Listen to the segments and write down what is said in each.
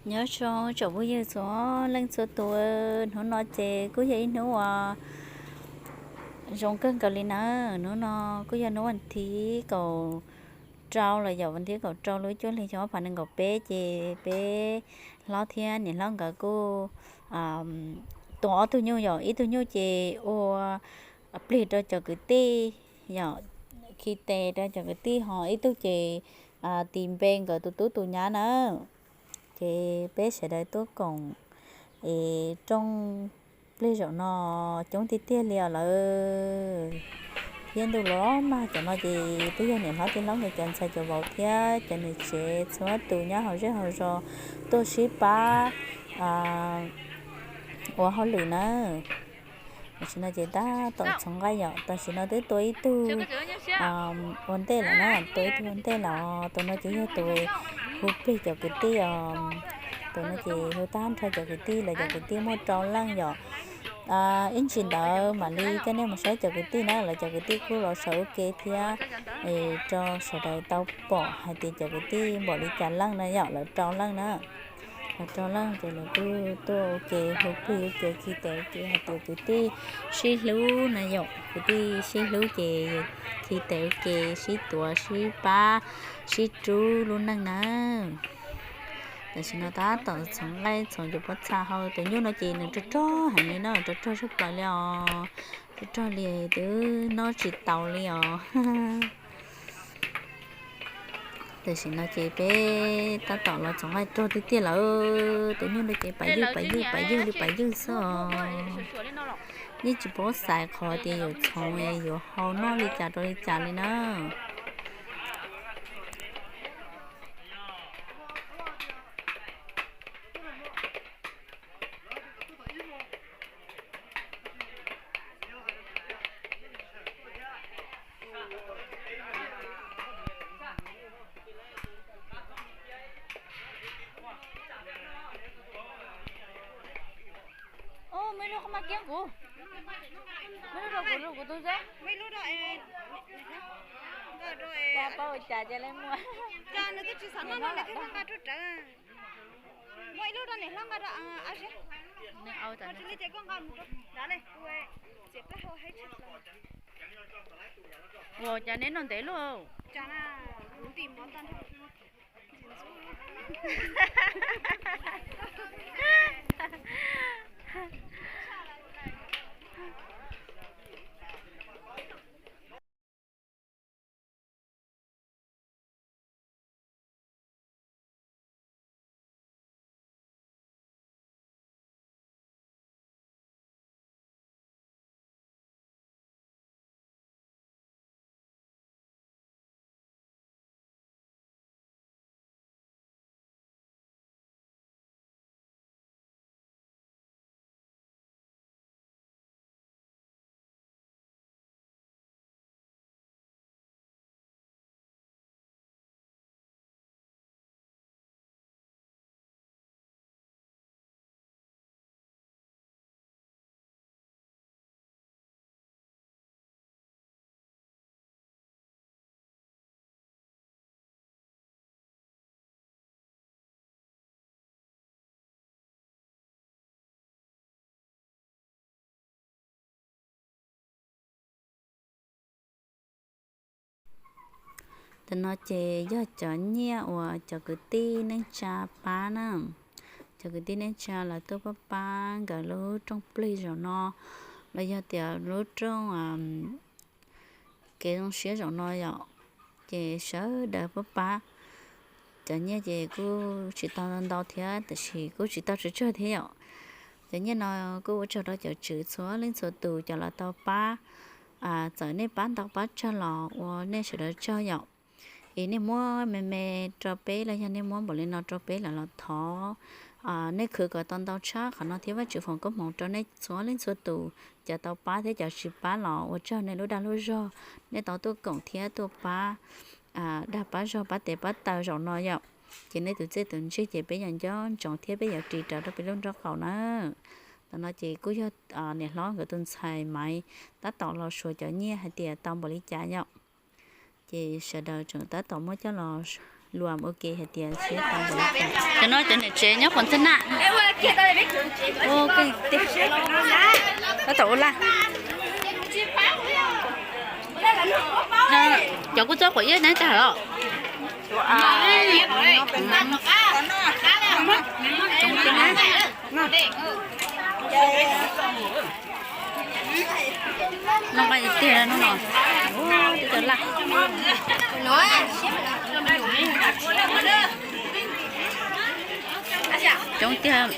Nyob zoo tsoom phooj ywg txhua leej txhua tus, hnub no ces kuj yog ib hnub uas zoo kawg nkaus li na. Hnub no kuj yog hnub vas thib kaum rau los yog vas thib kaum rau lub cuaj hli xyoo ob phav nees nkaum peb ces peb hlob thiab niam hlob nkawd kuj tua ob tug nyuj yom. Ib tug nyuj ces ua plig rau cov kwv tij yom, khi tes rau cov kwv tij, ho ib tug ces tis npe nkawd tus tub tus nyab na. Ces peb sawv daws tuaj koom es rooj plig zaum no coob tiag tiag li os lawm. Thiab ntuj los mag, cov no ces twb yog niam hlob tij hlob nkawd cov ntxhais cov vauv thiab cov niam tsev txhua tus nyob hauv zej hauv zos tuaj sib pab ua hauj lwm na. Tam sim no ces tab tom txhoov nqaij yom, tam sim no twb tua ib tug ua ntej lawm na, tua ib tug ua ntej lawm. Tus no ces yog tus hu plig cov kwv tij os, tus no ces hu tag nrho cov kwv tij, lawv cov kwv tij muaj rau leej yom. Ib ntsis ntawd mam li coj nej mus saib cov kwv tij na, lawv cov kwv tij kuj los sawv ua ke thiab, es rau sawv daws tau pom hais tias cov kwv tij npaum li cas leej na yom, lawv rau leej na. Lawv rau leej ces lawv kuj tuaj ua ke hu plig ua ke khi tes ua ke hais tias kwv tij sib hlub na yom, kwv tij sib hlub ces khi tes ua ke sib tuav sib pab sib rub lub neej na. Tam sim no tab tom txhoov nqaij txhoov cov pob txha hauv, tus nyuj no ces nws rog rog heev li na, rog rog tshaj plaws li os, rog rog li twb noj tsis taus li os. Tam sim no ces peb tab tom los txhoov nqaij rog tiag tiag lawm, tus nyuj no ces pab ywg pab ywg pab ywg li pab ywg xwb os. Yeej tsis paub xaiv qhov tias yuav txhoov yuav hau noj li cas rau li cas li na. Muaj ib lub qhov mas kiab kuv, muaj ib lub rau kuv, rau kuv tus xwb. Pab ua cas cia li muaj. Cas nws twb tsis xav noj no nws twb nqa rau rawv. Muaj ib lub rau niam hlob nqa rau ab seb. Tsis li ces koj nqa mus rau nrad li. Ua cas neb noj ntev luaj. Cas na, kuv ntim mov tag nrho. Tam no ces yog cov nyiaj uas cov kwv tij neej tsa pab na. Cov kwv tij neej tsa lawv tuaj pab pab nkawd lub rooj plig zaum no, los yog tias lub rooj kev zoo siab zaum no yom, ces sawv daws pab pab. Cov nyiaj ces kuj tsis tau ntau thiab, tiam sis kuj tsis tau tsawg tsawg thiab yom. Cov nyiaj no kuj ua tsaug rau cov tswv txhua leej txhua tus cov los tau pab. Txawm nej pab ntau pab tsawg los ua nej sawv daws tsaug yom. Es nej muab me me rau peb los yog nej muab npaum li no rau peb lawm los thov nej khwv kom tau ntau tshaj qhov no thiab Vajtswv foom koob hmoov rau nej txhua leej txhua tus, cov tau pab thiab cov tsis pab los ua tsaug nej lub dag lub zog, nej tau tuaj koom thiab tuaj pab dag pab zog pab tes pab taw zaum no yom. Ces nej tus txiaj tus ntsig ces peb yuav nco ntsoov thiab peb yuav ris rawv rau peb lub nraub qaum na. Tam no ces kuj yog niam hlob nkawd tus ntxhais Maiv tab tom los suav cov nyiaj hais tias tau npaum li cas yom. Ces sawv daws tseem tab tom muab coj los luam ua ke hais tias siab tau npaum li cas. Cov no cov niam tsev nyob Qhuas Ntxawg na. Ua ke tiag. Tab tom ua laj. Cov kuj txob quav iab na tag los. Noj nqaij tiag hnub no. Ua, twb cov laj. Coob tiag.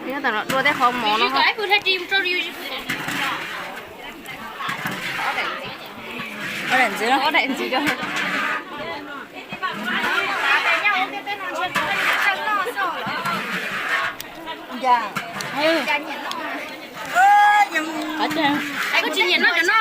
Nyob tom no dua tej qhov mov no. Ob daim ntxiv, ob daim ntxiv. Koj tsis nyiam noj cov no.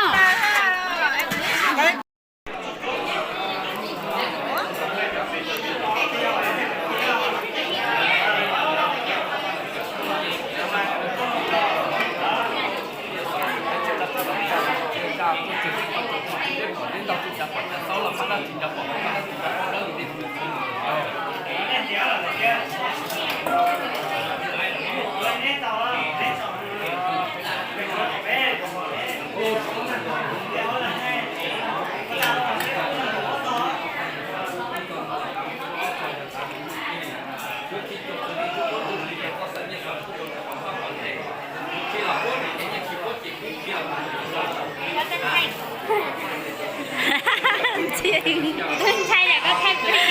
Ntshai yam koj thaij kuv li.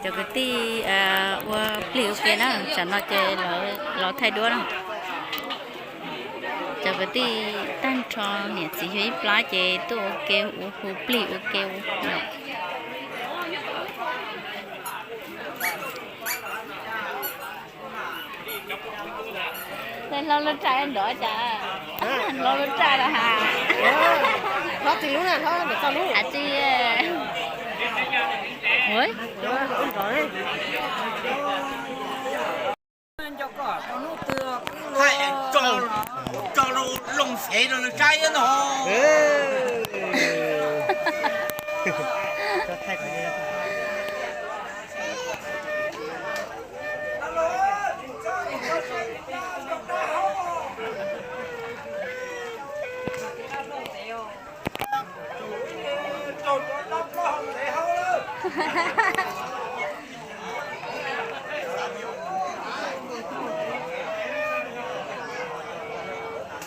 Cov kwv tij ua plig ua ke na, tsam no ces lawv los thaij duab na. Cov kwv tij tag nrho niam txiv yug ib plab ces tuaj ua ke ua hu plig ua ke ua. Hlob lub raj nrov cas, hlob lub raj na has. Hlob tsis lub na, hlob tsis lub. As tsis. Tso loo xev rau nws saib no.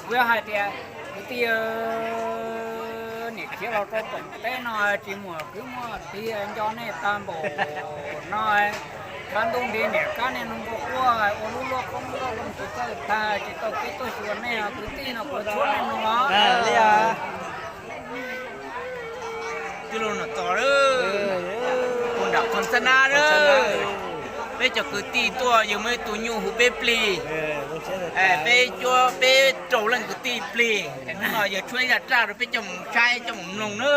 Kuv yog hais tias kwv tij, niam khiav los rau tom teb no tsis muaj kwv muaj tij nco nej tag npaum no. Kab ntuj nti niam kab niaj hnub npau quaj ua lub luaj qoob luaj loo tsis txawj tag tsis tau kev tuaj xyuas nej kwv tij no kuv tshuab nej mloog os. Tij laug Nom Txos, ua nram Qhov Ntxhab Nab na, peb cov kwv tij tuaj yog muaj ib tug nyuj hu peb plig, peb cuab peb rau leej kwv tij plig. Hnub no yog tshuab ib zaj raj rau peb coj mus saib coj mus mloog na.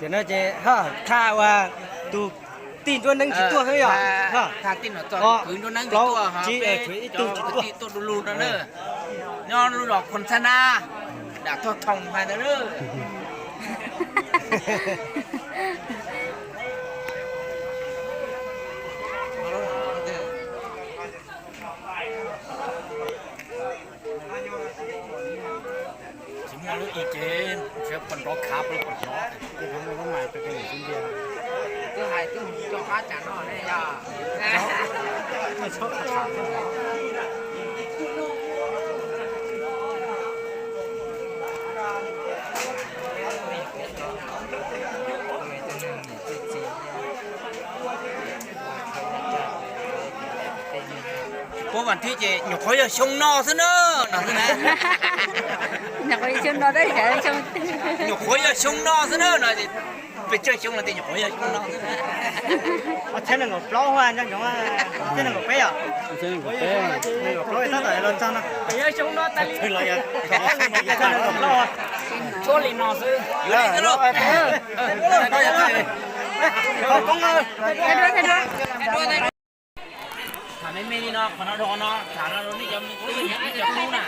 Ces no ces ho tha ua tus tij nruab neeb tsis tuaj xwb yog, tha tij Nom Txos kwv nruab neeb tsis tuaj, peb cov kwv tij tuaj du lug no na. Nyob lub zos Qhov Ntxhab Nab, nram Thoj Thoo hais ntawd na. Tsis muaj lub i ces nrov khav plo pos. Puab vas thib ces nyuam qhuav yog xyoo no xwb na, no xwb na. Nyuam qhuav yog xyoo no xwb na, no pes tsawg xyoo los tias nyuam qhuav yog xyoo no xwb na. Ob txhiab nees nkaum plaub, nees nkaum peb os. Nees nkaum plaub tab tom los txog no. Tshuab li no xwb. Tham me me li no, qhov no dhau no tham no rau nej cov me tub me nyuam, nej cov tub na,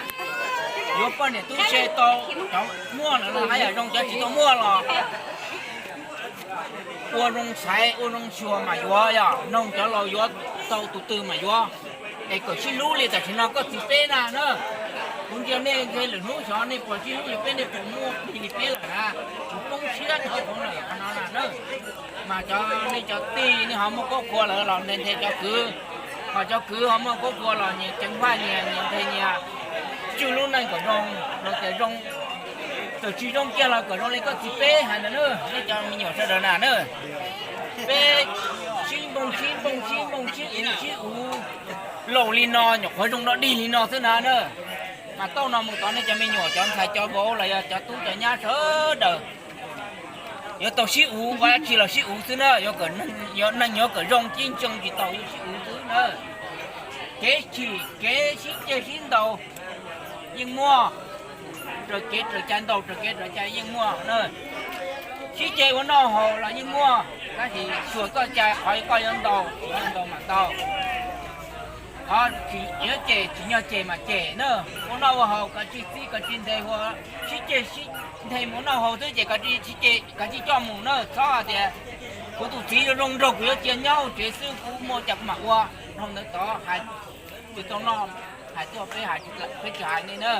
yuav poj niam tub se tau, cov muaj lawm los haj yam zoo, cov tsis tau muaj los ua zoo xaiv ua zoo xyuas mas yuav, yog noog cov laus yuav tau tus twg mas yuav. Es kom sib hlub li tam sim no koj txiv peb na na. Kuv ntsia nej ntshe lwm hnub xyov nej puas sib hlub li peb, nej puas muaj plig li peb lawm na. Kuv poob siab nyob hauv lawm qhov no na na. Mas cov nej cov tij nej ho muaj koob kua lawm los nthe nthe cov kwv, ho cov kwv ho muaj koob kua los nyias ceev faj nyias, nyias nthe nyias, tswj lub neej kom zoo, los tias zoo, txawm tsis zoo kiag los kom zoo li koj txiv peb hais ntawd na, nej cov me nyuam sawv daws na na. Peb sib npoog sib npoog sib npoog sib uv sib uv laus li no, nyuam qhuav zoo dog dig li no xwb na na. Mas tau no mus tod nej cov me nyuam cov ntxhais cov vauv los yog cov tub cov nyab sawv daws yuav tau sib uv, ua dab tsi los sib uv xwb na, yuav neeg yuav kom zoo cib ntsoog tsis tau yuav sib uv xwb na. Kev chim kev sib ceg sib ntaus yeej muaj, raws kev raws cai ntaus raws kev raws cai yeej muaj na. Sib ceg ua noj haus los yeej muaj, tab sis xyuas txoj cai qhov koj yuav ntaus, yuav ntaus mam ntaus. Qhov tsis yuav cem tsis nyog cem mas cem na. Ua noj ua haus koj tsis txib koj tsis nthe ua, sib ceg sib nthe mus noj haus xwb ces koj tsis coj mus na, txhob hais tias kuv tus txiv zoo zoo nraug kuv yuav cia nyob hauv tsev xwb, kuv muaj cas kuv mam ua. Dhau ntawd tod hais tsis tau noj, hais tuaj peb hais, peb tsis hais nej na.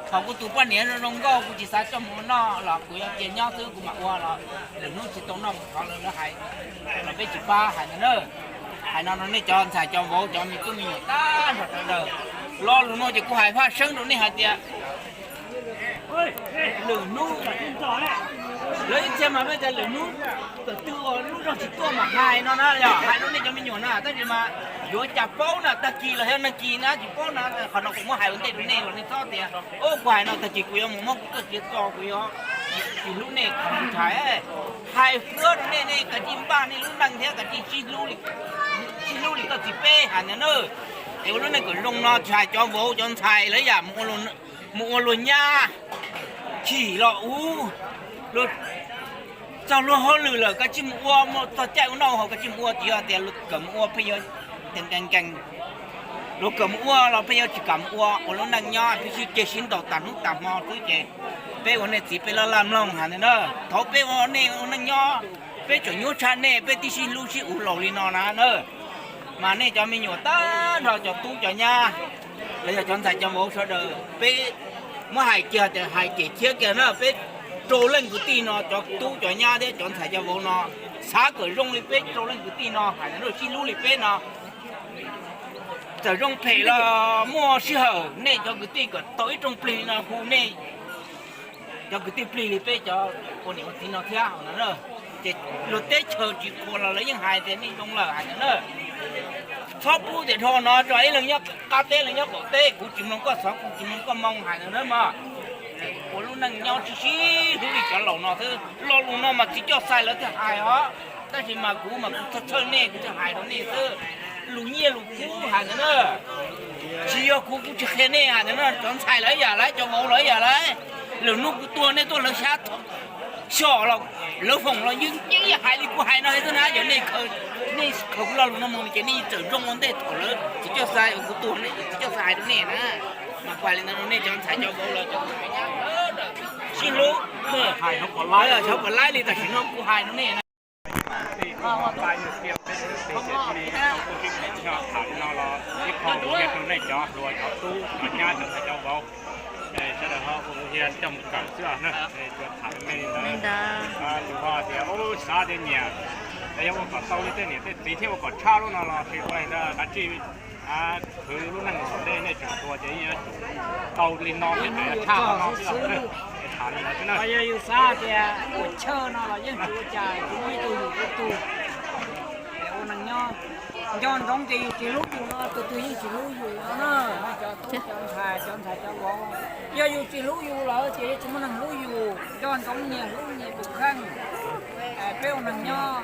Thaum kuv tus poj niam zoo zoo nkauj kuv tsis xav coj mus ua noj los kuv yuav cia nyob xwb kuv mam ua los lwm hnub tsis tau noj mus thov lawv hais los peb tsis pab hais ntawd na. Hais no rau nej cov ntxhais cov vauv cov me tub me nyuam tag nrho sawv daws. Lo lus no ces kuv hais faj seeb rau nej hais tias lwm hnub lawv ib txhia mas peb tias lwm hnub thaum twg lub zog tsis tuaj mas hais no na, yog hais rau nej cov me nyuam na, tab sis mas yuav cas paub na, tag kis los yog nag kis na tsis paub na. Qhov no kuv muab hais ua ntej rau nej los nej txhob tias, o, kuv hais no tag kis kuv yuav mus muab kuv txoj sia tso, kuv yuav tsis hlub nej, kuv tsis hais. Hais fwab rau nej, nej kav tsij npaj nej lub neej thiab kav tsij sib hlub li koj txiv peb hais ntawd na. Es ua lub neej kom zoo no tsis hais cov vauv cov ntxhais lawv yam mus ua luag nyab, chim los uv, txog luag hauj lwm lawm kav tsij mus ua, muaj txog caij ua noj haus kav tsij mus ua, tsis yog tias luag kawm mus ua pheej yuav nkees nkees, luag kawm mus ua los pheej yuav tsis kam mus ua, ua lub neej nyob pheej sib ceg sib ntaus tas hnub tas hmo xwb ces peb ua nej txiv peb laj laj mloog hais ntawd na. Thaum peb ua nej ua neej nyob, peb tseem nyuaj tshaj nej, peb twb sib hlub sib uv laus li no na na. Mas nej cov me nyuam tag nrho cov tub cov nyab los yog cov ntxhais cov vauv sawv daws, peb muab hais kiag tias hais cem thiab kiag na, peb rau leej kwv tij no, cov tub cov nyab thiab cov ntxhais cov vauv no, xav kom zoo li peb rau leej kwv tij no hais ntawd, sib hlub li peb no. Txawm zoo phem los muaj sij hawm nej cov kwv tij kom tau ib rooj plig no hu nej cov kwv tij plig li peb cov ua niam ua txiv no thiab no. Ces luag teb chaws tsis qhuas los lawv yeej hais tias nej zoo lawm hais ntawd na. Txhob pub tias dhau no tso ib leeg nyob qab teb leeg nyob qaum teb, kuv tsis mloog koj xov kuv tsis mloog koj moo hais ntawd na mog. Ua lub neej nyob sib sib hlub li cov laus no xwb. Lo lus no mas txiv coj xais lawv thiaj hais os, tab sis mas kuv mas kuv txhawj txhawj nej kuv thiaj hais rau nej xwb. Lus nyiaj lus kub hais ntawd na, tsis yog kuv kuv tsis qhia nej hais ntawd na, cov ntxhais lawv ib yam lawv, cov vauv lawv ib yam lawv. Lwm hnub kuv tuag nej tuaj lawv xyab xyom los lawv foom los yeej yeej hais li kuv hais no xwb na. Yog nej, nej khaws kuv lo lus no mus ces nej txawm zoo ua ntej thaum lawv txiv coj xais uas kuv tuag, nej txiv coj xais hais rau nej na. Mas kuv hais li ntawd rau nej cov ntxhais cov vauv los cov sib hlub, hais xyov puas laib li tam sim no kuv hais rau nej na. Tham li no los ib qho kuv qhia rau nej cov hluas cov tub cov nyab cov ntxhais cov vauv, sawv daws ho ua qhia coj mus kawm xwb na. Tsuas tham me li ntawd, tsis paub tias ub xav tias nyiam Yog ua kom tau li tej niam tej txiv thiab ua kom tshaj lub no los tsis ua li ntawd dab tsi, khwv lub neej tom ntej nej tseem tua ces yeej yuav tsum tau li no thiab tseem yuav tshaj qhov no xwb. Tham li ntawd xwb na. Yog yus xav tias ua chawj no los yeej tsis ua cas, tsis muaj ib tug yus ib tug. Ua neeg nyob nco ntsoov ces yus tsis hlub yus no tus twg yeej tsis hlub yus no na. Cov tub cov ntxhais, cov ntxhais cov vauv, yog yus tsis hlub yus lawm ces yeej tsis muaj neeg hlub yus. Nco ntsoov nyias hlub nyias tus kheej. Peb ua neeg nyob,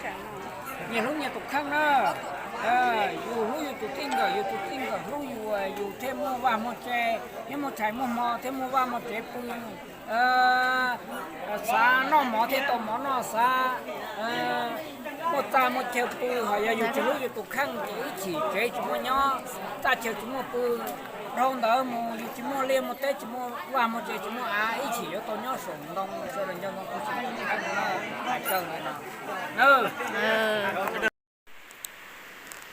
nyias hlub nyias tus kheej na. Yus hlub yus tus txij nkawm, yus tus txij nkawm hlub yus, yus thiaj muaj vaj muaj tse, thiab muaj tshais muaj hmo, thiab muaj vaj muaj tsev pw. Xav noj mov thiaj tau mov noj, xav muaj txaj muaj chaw pw. Ho yog yus tsis hlub yus tus kheej ces ib chim tsev tsis muaj nyob, txaj chaw tsis muaj pw. Dhau ntawd mus yus tsis muaj liaj muaj teb, tsis muaj vaj muaj tsev, tsis muaj av, ib chim yuav tau nyob saum ntoo, sawv daws nco ntsoov kuv tsis hais kawg ntawd no.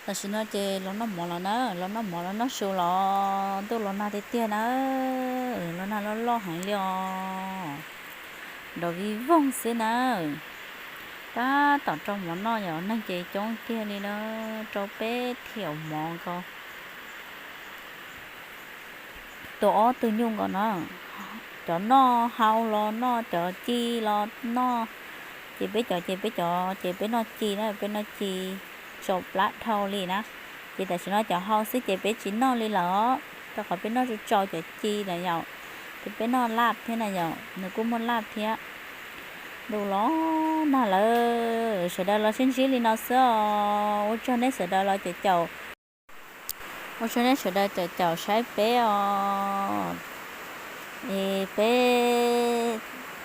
Tam sim no ces los noj mov los na, los noj mov los noj su los ntuj los nag tiag tiag na, los nag loj loj heev li os, nrov vij voog xwb na. Tab tom rau mov noj yom, neeg ces coob kiag li na, rau peb thiaum mov nkaus. Tus ob tug nyuj nkaus no, cov noj hau los noj, cov ci los noj. Ces peb cov ces peb cov ces peb noj ci na, peb noj ci tsau plab dhau li na. Ces tam sim no cov hau xwb ces peb tsis noj li lawm, rau qhov peb noj tsau tsau cov ci na yom. Ces peb noj laj thiab na yom, nws kuj muaj laj thiab. Ntuj los nag lawm, sawv daws los sib ntsib li no xwb os. Ua tsaug nej sawv daws los caum caum, ua tsaug nej sawv daws caum caum saib peb os. Es peb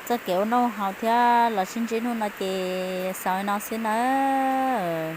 txoj kev ua noj haus thiab los sib ntsib hnub no ces xaus li no xwb nawb.